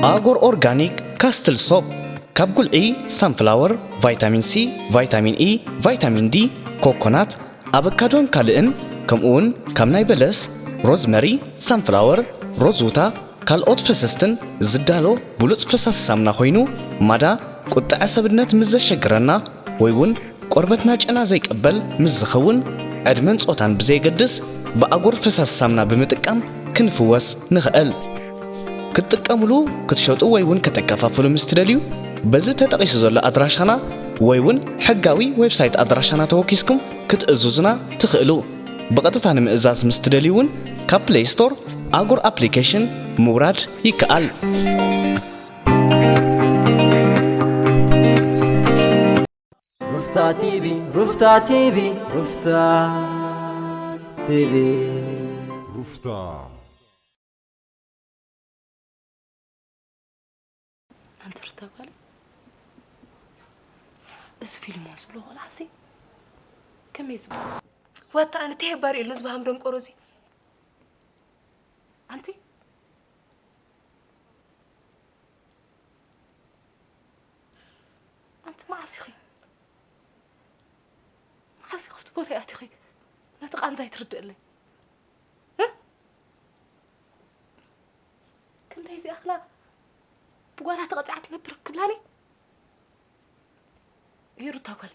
ኣጎር ኦርጋኒክ ካስትል ሶፕ ካብ ጉልዒ ሳንፍላወር፣ ቫይታሚን ሲ፣ ቫይታሚን ኢ፣ ቫይታሚን ዲ፣ ኮኮናት፣ ኣበካዶን ካልእን፣ ከምኡውን ካብ ናይ በለስ፣ ሮዝመሪ፣ ሳንፍላወር፣ ሮዝውታ፣ ካልኦት ፈሰስትን ዝዳሎ ብሉጽ ፈሳሲ ሳምና ኮይኑ፣ ማዳ ቁጥዐ ሰብነት ምስ ዘሸግረና ወይ እውን ቆርበትና ጨና ዘይቅበል ምስ ዝኸውን፣ ዕድመን ጾታን ብዘየገድስ ብኣጎር ፈሳሲ ሳምና ብምጥቃም ክንፍወስ ንኽእል። ክትጥቀምሉ፣ ክትሸጡ ወይ እውን ከተከፋፍሉ ምስ ትደልዩ፣ በዚ ተጠቒሱ ዘሎ ኣድራሻና ወይ እውን ሕጋዊ ዌብሳይት ኣድራሻና ተወኪስኩም ክትእዝዙና ትኽእሉ። ብቐጥታ ንምእዛዝ ምስ ትደልዩ እውን ካብ ፕሌይ ስቶር ኣጎር ኣፕሊኬሽን ምውራድ ይከኣል። ሩፍታ ቲቪ፣ ሩፍታ ቲቪ፣ ሩፍታ ቲቪ። ሩፍታ። ኣንቲ ሩታ ጓል፣ እዚ ፊልም ዝብሎ ቆልዓ ሲ ከመይ ዝብሎ? ዋታ ኣነ ተይ ባር የሎ ዝባሃም ደንቆሮ እዚ። ኣንቲ፣ ኣንቲ መዓስ ኢኺ፣ መዓስ ኢኺ ኣብቲ ቦታ ኣቲኺ ነቲ ቃንዛይ ትርድእለይ? እ? ክንደይ ዝኣኽላ ብጓና ተቐጺዓ ትነብር ክብላኒ? ይሩታ ጓል፣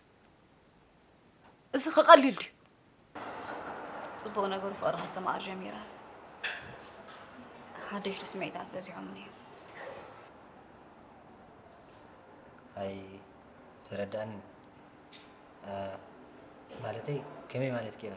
እዚ ከቐሊል ድዩ? ጽቡቕ ነገሩ ፍቕሪ ከስተማቕር ጀሚራ። ሓደሽቲ ስምዒታት በዚሖምኒ እዮም። ኣይ፣ ተረዳእኒ። እ፣ ማለተይ፣ ከመይ ማለትኪ ኢኺ?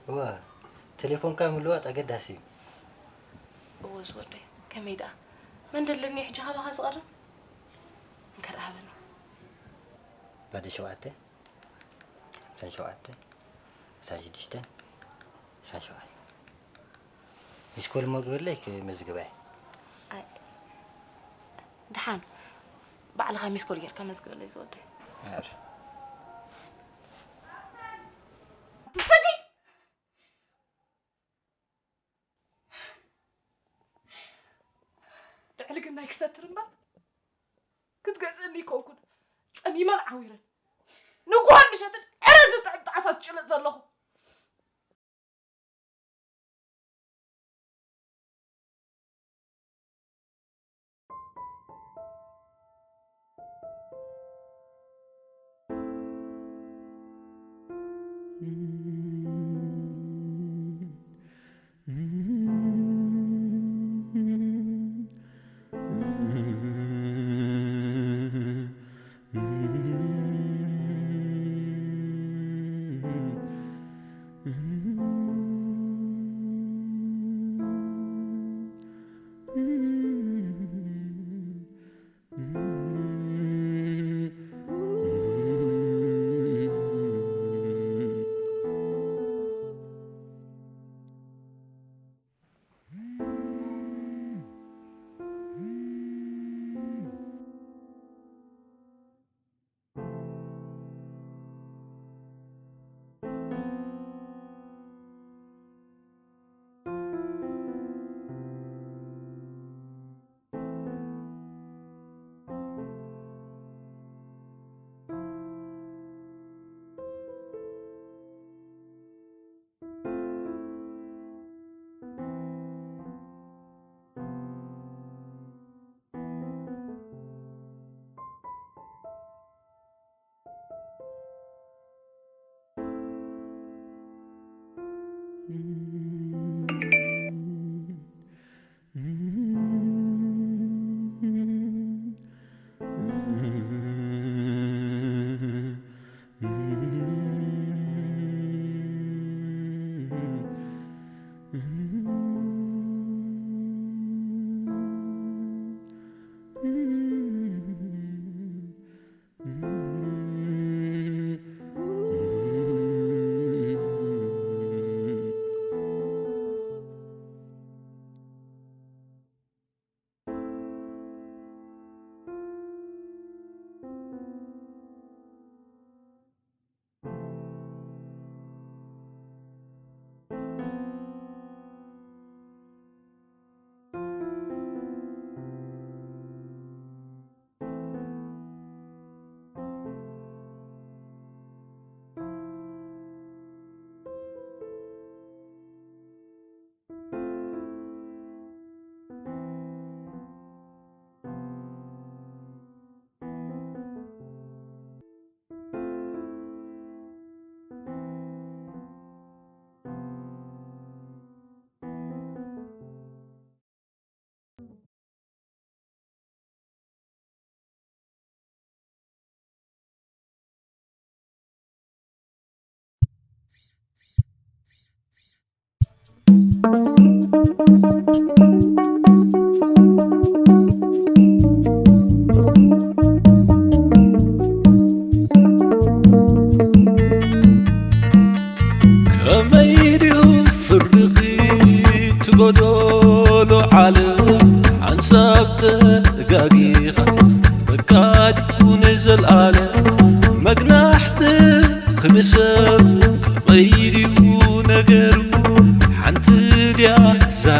እወ፣ ቴሌፎንካ ምልዋጥ ኣገዳሲ እዩ። እወ ዝወደይ፣ ከመይ ደኣ? መን ደለኒ ሕጂ ካባኻ ዝቐርብ? እንካ ደኣ ሃበኒ። ባዶ ሸውዓተ፣ ሓምሳን ሸውዓተ፣ ሓምሳን ሽዱሽተን፣ ሓምሳን ሸውዓተን። ሚስኮል እሞ ግበረለይ ክመዝግባ እየ። ኣይ፣ ደሓን ባዕልኻ ሚስኮል ጌርካ መዝግበለይ ዝወደይ። እር። ብሰዲ! ድዕል ግን ናይ ክሰትር እምበር ክትገዝእኒ ይኮንኩን ጸሚመን ዓዊረን ንጉሆን ምሸትን ዕረ ዝጥዕም ጣዕሳ ዝጭልጥ ዘለኹ።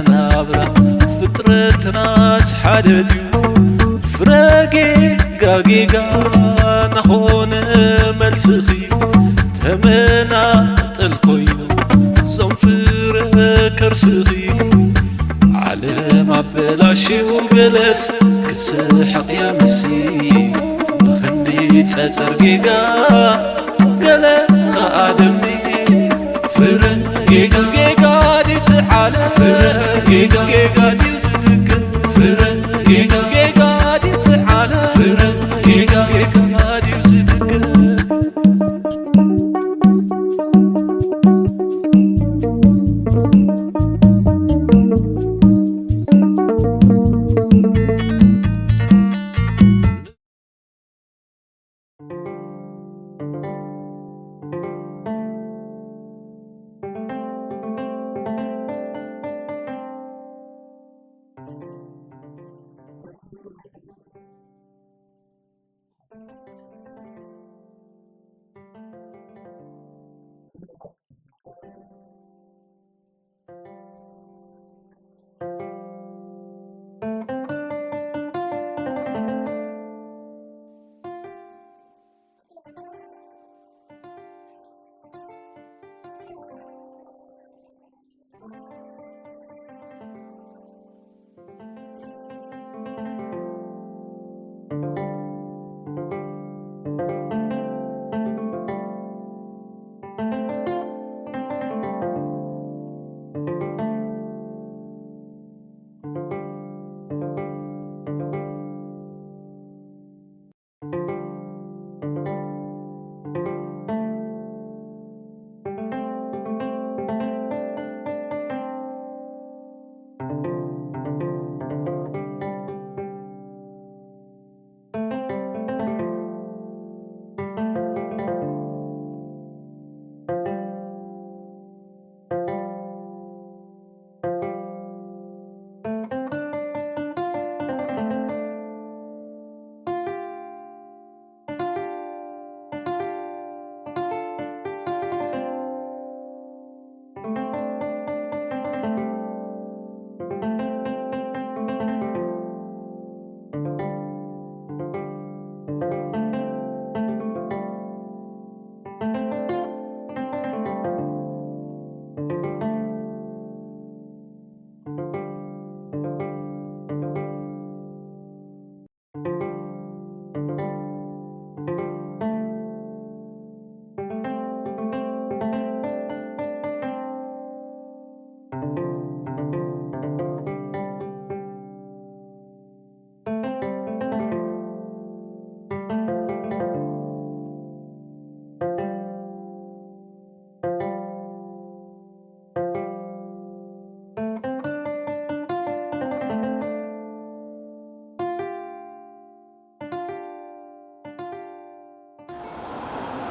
ናብራ ፍጥረትናስ ሓደ ድዩ? ፍረ ጌጋ ጌጋ ናኾነ መልስኺ፣ ተመናጠል ኮይኑ ዞም ፍረ ከርስኺ። ዓለም ኣበላሽው ገለስ ክስሕቕ የምሲ፣ ብኽንዲ ጸጸር ጌጋ ገለ ኸኣ ደሚ። ፍረ ጌጋ ጌጋ ድዩ ትዓለ፣ ፍረ ጌጋ ጌጋ ድዩ ዝድገም፣ ፍረ ጌጋ ጌጋ ድዩ ትዓለ፣ ፍረ ጌጋ ጌጋ ድዩ ዝድገም።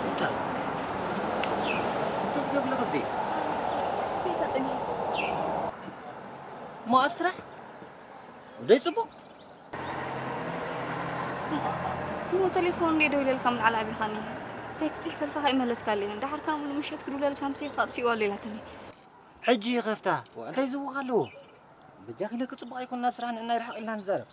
እንታይ ትገብሪ ኣለኺ ኣብዚ? ጽቡቕ እየ። እሞ ኣብ ስራሕ? ደይ ጽቡቕ? እሞ ቴሌፎን እንዴ ደዊለልካ ምልዓል ኣቢኻኒ? ቴክስት ይሕፈልካ ከይመለስካለይን። ደሓር ከኣ ሙሉ ምሸት ክድውለልካ ምሴ ከጥፊእዋ ኣሎ ኢላትኒ። ሕጂ ይኸፍታ። ዋ፣ እንታይ ዝውኽ ኣለዎ? በጃኺ ኢለኪ ጽቡቕ ኣይኮን ናብ ስራሕ ንእና ይርሓቕ ኢልና ንዛረብ።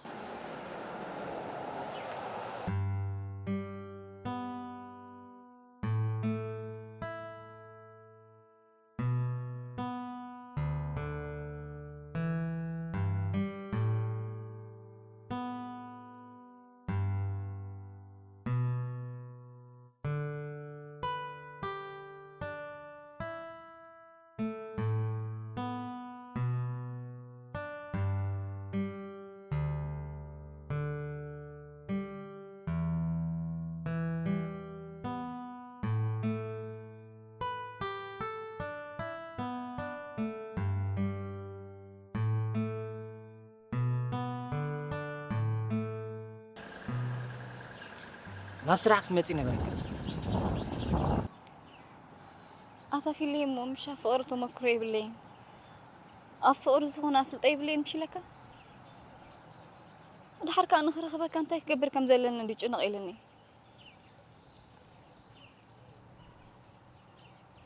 ናብ ስራሕ ክትመጺ ነበረካ። ኣታፊለይ እሞ ምሻ ፍቕሪ ተመክሮ የብለይን። ኣብ ፍቕሪ ዝኾነ ኣፍልጦ የብለይን ምሽ ኢለካ። ድሓር ከኣ ንኽረኽበካ እንታይ ክገብር ከም ዘለኒ እንድዩ ጭንቕ ኢሉኒ።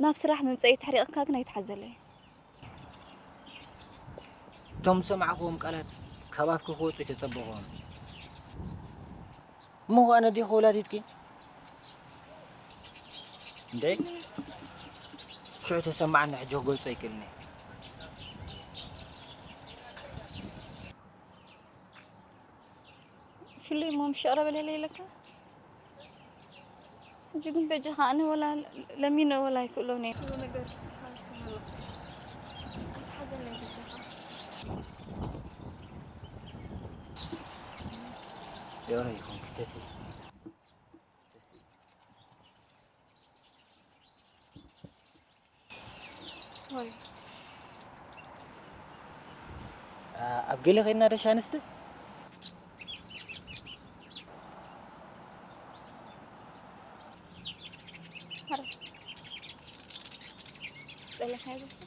ናብ ስራሕ ምምጸኢ ተሕሪቕካ ግን ኣይትሓዘለይ። እቶም ዝሰማዕክዎም ቃላት ካብ ኣፍኪ ክወጹ ኣይተጸበኹዎን። እሞ ኸኣ ነዲኺ ወላዲትኪ? እንዴ? ሽዑ ተሰማዓኒ ሕጂ ክገልጾ ኣይክእልን እየ። ፊለሞን፣ ምሽ ይቕረ በለለይ ኢለካ? ሕጂ ግን በጃኻ፣ ኣነ ወላ ለሚነ ወላ ኣይክእሎን እየ። ኩሉ ነገር ተሓዋዊስና ኣሎ። ኣይትሓዘለይ በጃኻ። ዮና ይኹን ክተሲ። ወይ። ኣ-፣ ኣብ ገለ ኸይድና ደሻ ኣንስቲ? ኧረ። ጸሊእካዮ ዘፍትሕ?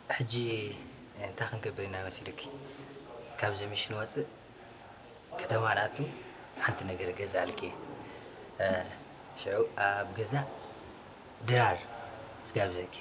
ሕጂ እንታይ ክንገብር ኢና መሲልኪ? ካብዚ ምሽ ንወጽእ፣ ከተማ ንኣቱ፣ ሓንቲ ነገር እገዝኣልኪ እየ። እ፣ ሽዑ ኣብ ገዛ ድራር ክጋብዘኪ።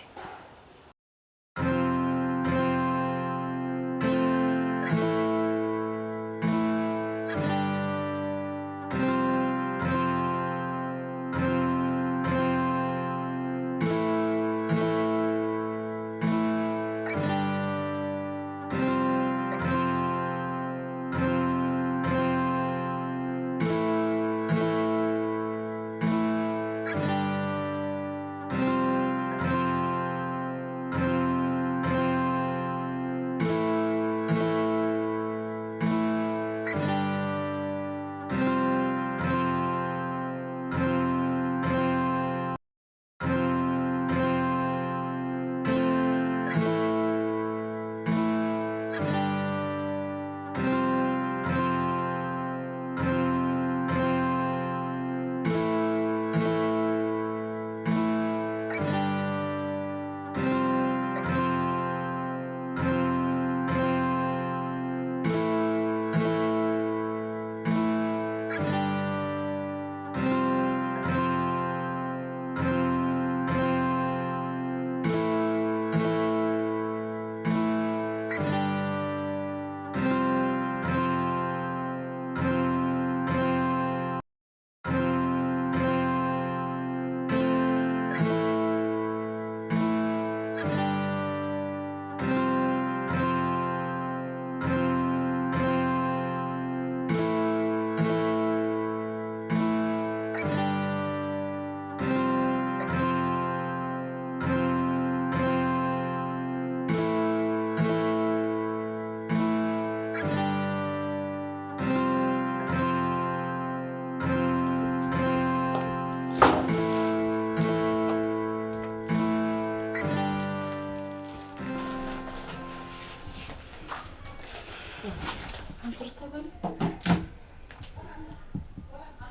ትርታ ጓል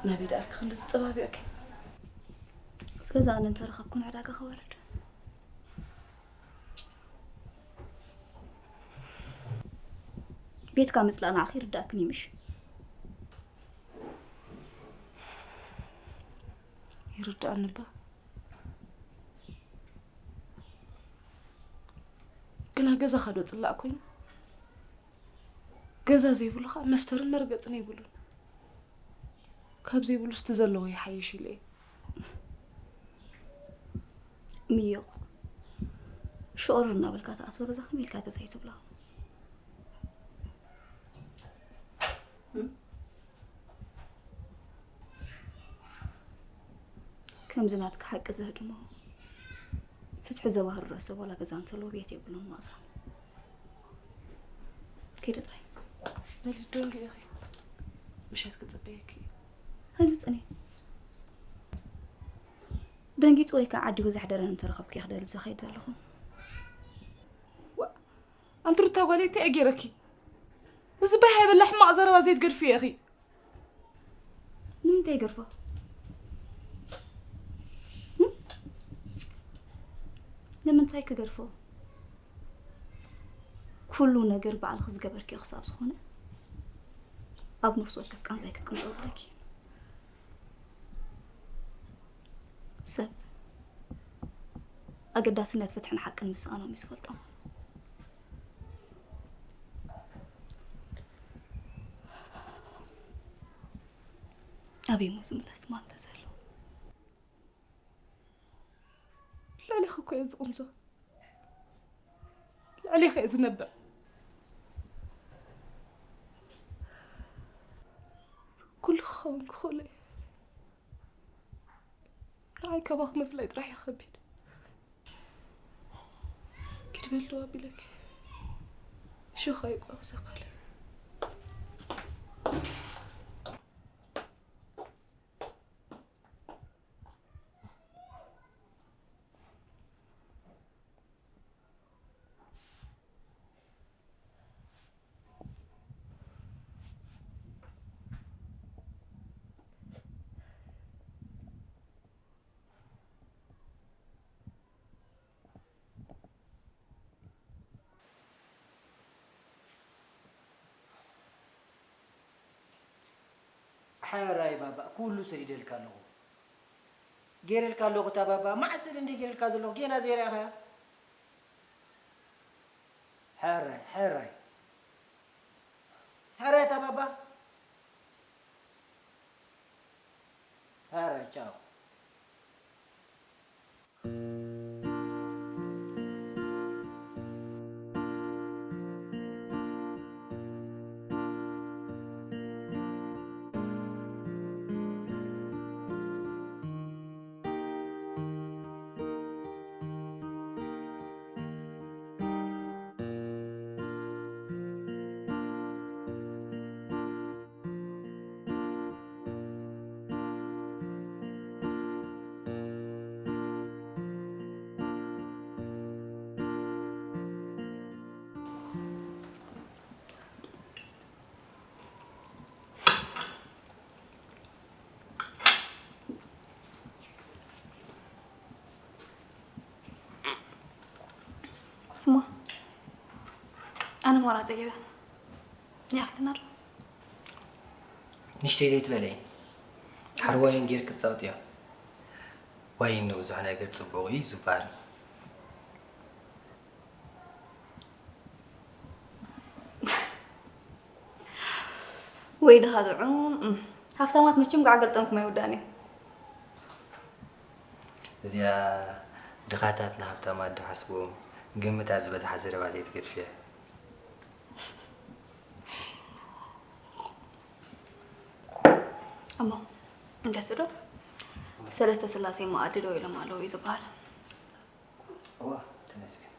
ናበይ ደኣልኪ ክንዲ ዝጠባቢቕኪ? እስከ እዛ ኣነ እንተረኸብኩ ንዕዳጋ ክወርድ። ቤትካ ምጽላእ ንዓኺ ይርዳእክን እዩ ምሽ? ይርዳእኒ እባ። ግና ገዛኻ ዶ ጽላእ ኮይኑ? ገዛ ዘይብሉ ኸኣ መስተርን መርገጽን የብሉን። ካብ ዘይብሉ እስቲ ዘለዎ ይሓይሽ ኢለ እየ። ምዮቕ፣ ሽቑር እናበልካ ትኣትዎ ገዛ ከመይ ኢልካ ገዛ እዩ ትብሎ? እም? ከምዚ ናትካ ሓቂ ዘህድሞ፣ ፍትሒ ዘባህርሮ ሰብ ዋላ ገዛ እንተለዎ ቤት የብሉን ማእዛ። ከይደ ጥራይ። በሊ ደንጊ ኢኺ። ምሸት ክጽበየኪ እዩ። ኣይመጽእን እየ። ደንጊጹ ወይ ከዓ ዓዲ ብዙሕ ደረን እንተረኸብኩ እየ ክደሊ ዝኸይድ ዘለኹ። ዋ፣ ኣንቲ ሩታ ጓለይ እንታይ እየ ገይረኪ? እዚ ባህ ኣይበላ ሕማቕ ዘረባ ዘይትገድፍዮ ኢኺ። ንምንታይ ይገርፎ? እም? ንምንታይ ክገርፎ? ኩሉ ነገር ባዕልኺ ዝገበርክዮ ክሳብ ዝኾነ፣ ኣብ ነፍሲ ወከፍ ቃንዛይ ክትቅንጸው ኣለኪ። ሰብ ኣገዳስነት ፍትሕን ሓቅን ምስኣኖም እዩ ዝፈልጦም። ኣበይ እሞ ዝምለስ ትማል እንተዘሎ? ልዕሌኺ እኮ እየ ዝቕንዞ። ልዕሌኺ እየ ዝነብዕ። ኩሉ ክኸውን ክኽእሎ እየ። ንዓይ ካባኺ ምፍላይ ጥራሕ እዩ ከቢድ። ኪድ በልዋ ኣቢለኪ። ሸኻ ይቋቕ ዘባለ። ሓራይ ባባ፣ ኩሉ ሰዲደልካ ኣለኹ። ገይረልካ ኣለኹ እታ ባባ፣ መዓስ ስእሊ እንደ ገይረልካ ዘለኹ፣ ጌና ዘይረኣኻያ? ሓራይ፣ ሓራይ። ሓራይ እታ ባባ። ሓራይ፣ ቻው። እሞ ኣነ ሞራ ጸጊበ ይኣኽለና ዶ? ንእሽተይ ዘይትበለይ። ሓር ዋይን ጌርኪ ትጻውጥዮ። ዋይን ንብዙሕ ነገር ጽቡቕ እዩ ዝበሃል። ወይ ድኻ ጥዑም። እም። ሃፍታማት መቸም ጋዕ ገልጠምኩም ኣይውዳእን እዩ። እዚኣ ድኻታት ንሃብታማት ድሓስቡ ግምታት ዝበዝሓ ዘረባ ዘይትገድፍያ። እሞ እንደሱ ዶ? ሰለስተ ስላሴ መኣዲ ደው ኢሎም ኣለዉ እዩ ዝበሃል። እዋ፣ ተመስገን።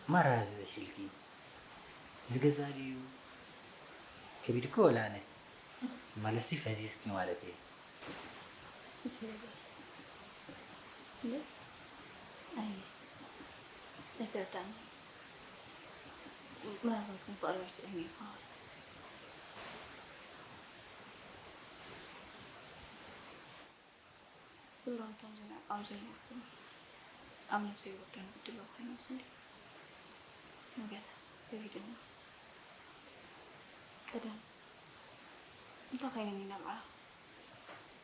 ማራ ዝብሒልኪ ዝገዛ ድዩ? ከቢድኪ ወላ ኣነ? ማለትሲ ፈዚዝኪ ማለት እየ። ኣይ ኣይተረዳእኒ። ምናልባት ግን ፍቕሪ ረሲዐኒ እየ ዝኸውን። ኩሎም እቶም ዝንዕቆም ዝነበርኩ ኣብ ነብሰይ ወርዶም ግዲ ኣለዎ ኮይኖም ስኒ ንገለ ከቢድኒ። ቀደም እንታይ ኮይነን ይነብዓ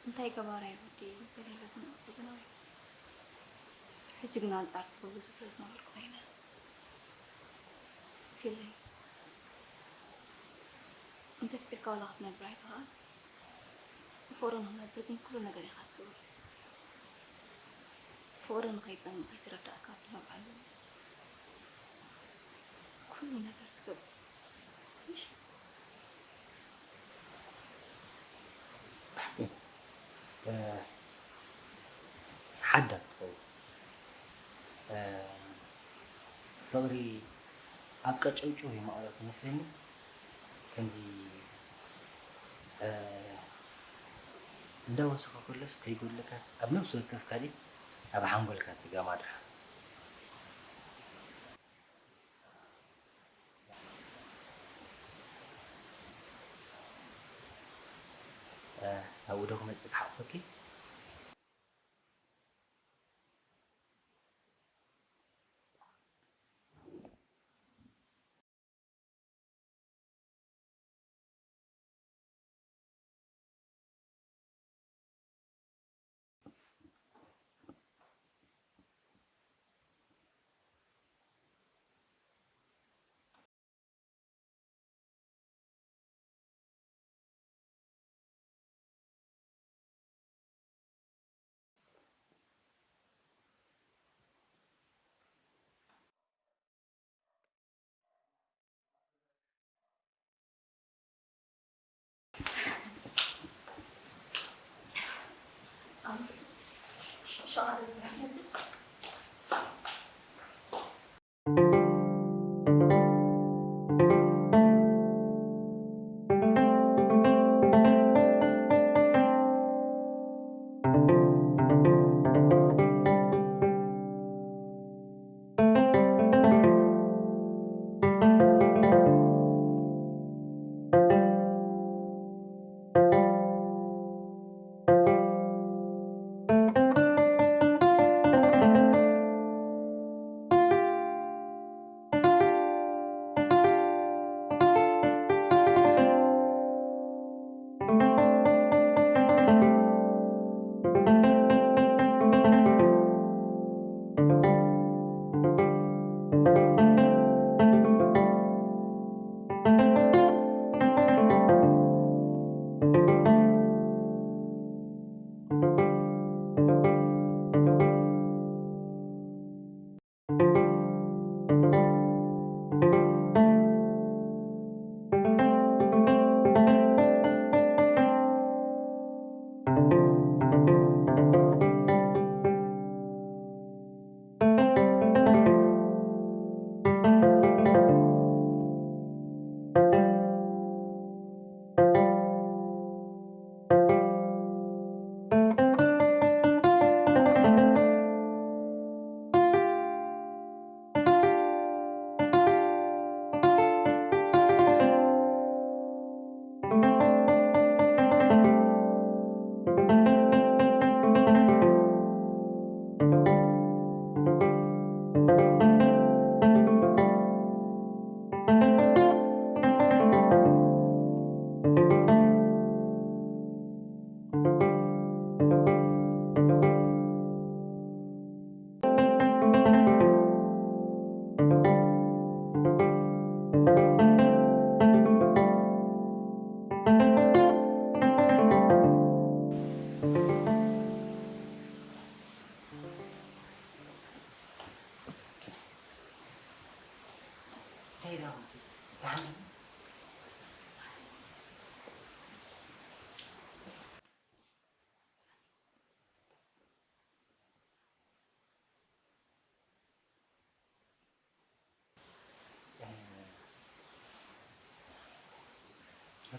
እንታይ ገባራይ ወዲ ገሌለ ዝነበርኩ ዝነበረ ሕጂ ግን ኣንጻር እቲ ኩሉ ዝፍረ ዝነበርኩ ኮይነ ፊለይ እንተ ፍቅርካ ዋላ ክትነብር ኣይትኽእል። ብፍቕሪ ንኽነብር ግን ኩሉ ነገር ኢኻ ትስውር። ፍቕሪ ንኸይጸምእ ከይተረዳእካ ትነብዓሉ ኩሉ ነገር ትገብር። ብሓቂ ሓዳም ትኸውን። ፍቕሪ ኣብ ቀጨውጨው ይመቐሎ ትመስለኒ። ከምዚ እንዳወሰኸ ከሎስ ከይጎድለካስ ኣብ ነብሲ ወከፍ ካልእ ኣብ ሓንጎልካ ትጋማድራ። ኣብኡ ዶ ክመጽእ ክሓቑፈኪ?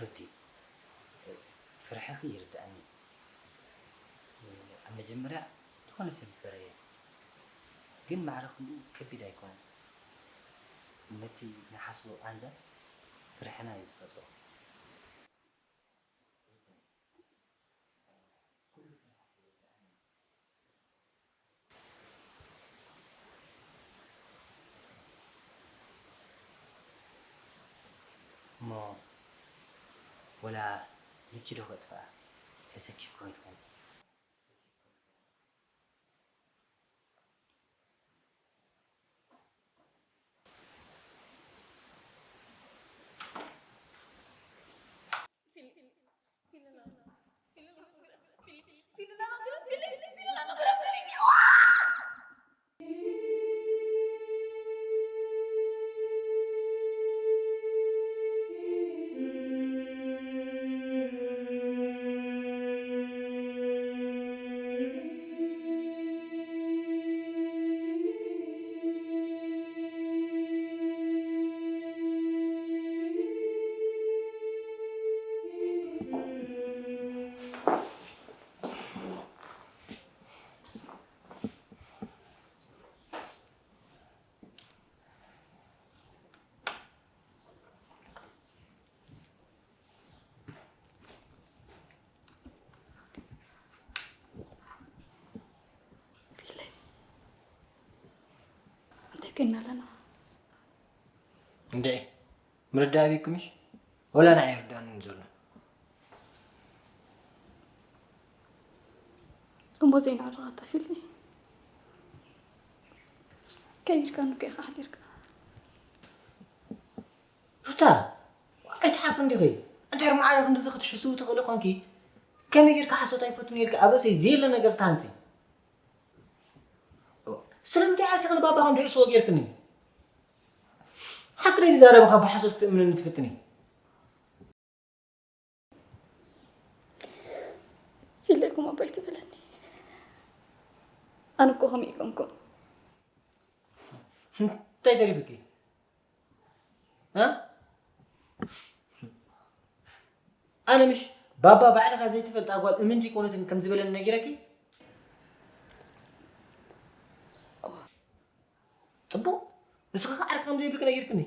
ሩቲ፣ ፍርሕኺ ይርድኣኒ። ኣብ መጀመርያ ዝኾነ ሰብ ይፈርህ እየ፣ ግን ማዕረ ክንድኡ ከቢድ ኣይኮነን። ነቲ ንሓስቦ ቃንዛ ፍርሕና እዩ ዝፈጥሮ። እሞ ወላ ንቺ ዶ ከጥፍኣ ተሰኪፍኩ ከይትኾን? እንታይ ኮይና ኣለና? እንድዒ፣ ምርዳእ ኣቢኩምሽ? ወላ ንዓይ ኣይርድኣንን ዘሎ። እሞ ዘይናዕርኻ ጠፊልኒ። ከቢድካ ንጎ ኢኻ ሓዲርካ። ሩታ፣ ኣይትሓፍሪ እንዲኺ? እንድሕር ማዕረ ክንድዚ ክትሕስዊ ትኽእሊ ኮንኪ፣ ከመይ ጌርካ ሓሶት ኣይፈቱን ኢልካ ኣብ ርእሰይ ዘየለ ነገር ትሃንጺ? ስለምንታይ ዓሲኺ ንባባ ከም ድሕስዎ ጌርክኒ? ሓቂ ድዩ ዝዛረበ ካብ ብሓሶት ክትእምንኒ ትፍትኒ? ፊለይ ከምኡ ኣባይ ትበለኒ። ኣነ እኮ ከምኡ ኣይኮንኩን። እንታይ ተሪፉኪ? እ? ኣነ ምሽ ባባ ባዕልኻ ዘይትፈልጣ ጓል እምንቲ ኣይኮነትን ከም ዝበለኒ ነጊረኪ? ጽቡቕ። ንስኺ ከ ዓርኪ ከም ዘይብልኪ ነጊርክኒ?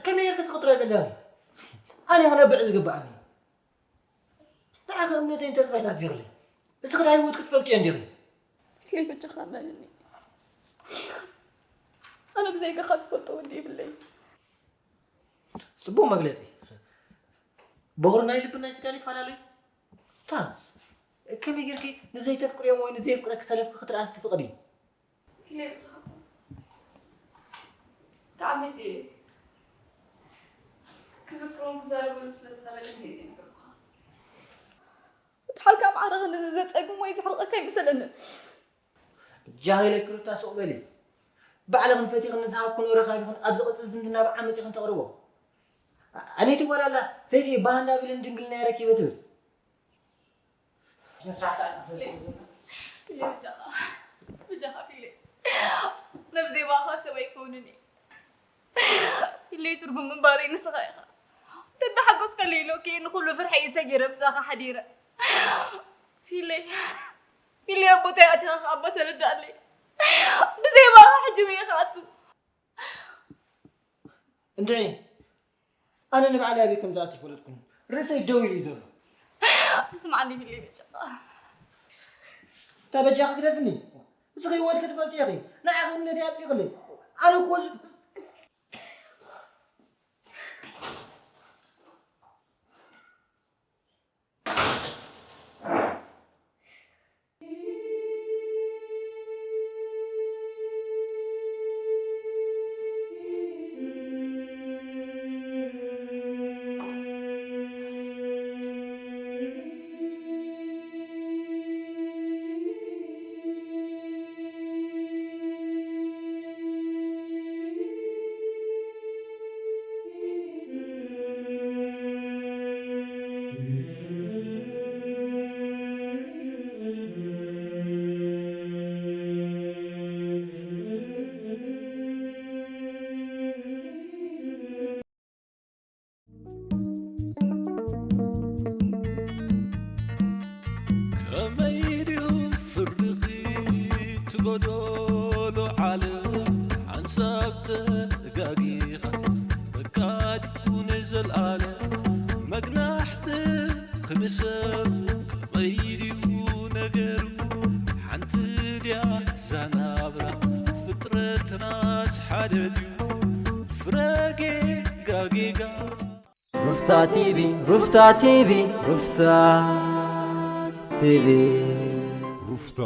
ከመይ ጌርኪ እስኺ ትረብዒ ኣለኺ? ኣነ ክነብዕ ዝግብኣኒ? ንዓኺ እምነተይን ተስፋይን ኣጥፊእኽለይ። እስኺ ናይ ህይወት ክትፈልጥዮ እንዲኺ። ኢለይ በጃኻ እመነኒ። ኣነ ብዘይካኻ ዝፈልጦ ወዲ የብለይን። ጽቡቕ መግለጺ። በኹሪ ናይ ልብን ናይ ስጋን ይፈላለ። እታ ከመይ ጌርኪ ንዘይተፍቅርዮም ወይ ንዘየፍቅረኪ ሰለፍኪ ክትረኣሲ ትፍቕዲ? ኢለይ በጃኻ። ተዓሚጽ እየ። ክዝክሮን ክዛረበሉ ስለ ዝኸለለ እየ ዘይነገርኩኻ። ድሓር ካብ ማዕረ ክንድዚ ዘጸግም ወይ ዘሕርቐካ ኣይመሰለንን። ጃሂለ ክሩታ ሱቕ በሊ። ባዕልኽን ፈቲኽን ንዝሃብክንኦ ረኻቢኽን ኣብ ዝቕጽል ዝምድና ብዓመጽ ኢኽን ተቕርቦ። ኣነይቲ ጓል ኣላ ፈትየ ባህ እንዳበለኒ ድንግልናይ ረኪበ ትብል። ስነ ስርዓት ሰዓት ክፍለጥ ስለ ዘሎ። ፊለ በጃኻ፣ በጃኻ ፊለ። ነብዘይ ባኻ ሰብ ኣይከውንን እየ። ፊለይ ትርጉም ምንባረይ ንስኻ ኢኻ። ተዳሓጎስካለይ ኢለ እኮ እየ ንኹሉ ፍርሐይ ሰጊረ ምሳኻ ሓዲረ። ፊለይ፣ ፊለይ ኣቦታይ ኣቲኻ ከኣ እባ ተረዳኣለይ። ብዘይ ባኻ ሕጂ መን ኢኻ ኣቱ? እንድዒ፣ ኣነ ንባዕለይ ኣበይ ከም ዝኣቱ ኣይፈለጥኩን። ርእሰይ ደው ኢሉ እዩ ዘሎ። ስምዓኒ ፊለይ በጃኻ። እታ በጃኺ ግደፍኒ። እስኺ ህይወት ክትፈልጢ ኢኺ። ንዓኺ እምነተይ ኣጥፊእኽለይ። ኣነ እኮ ዝ-፣ ጎዶሎ ዓለም ሓንሳብ ተጋጊኻስ በቃ ድዩ ንዘልኣለም መግናሕቲ ክንሰብ ከመይ ድዩ ነገሩ ሓንቲ ድያ ዛናብራ ፍጥረትናስ ሓደ ድዩ ፍረጌጋ ጌጋ ሩፍታ ቲቪ ሩፍታ ቲቪ ሩፍታ ቲቪ ሩፍታ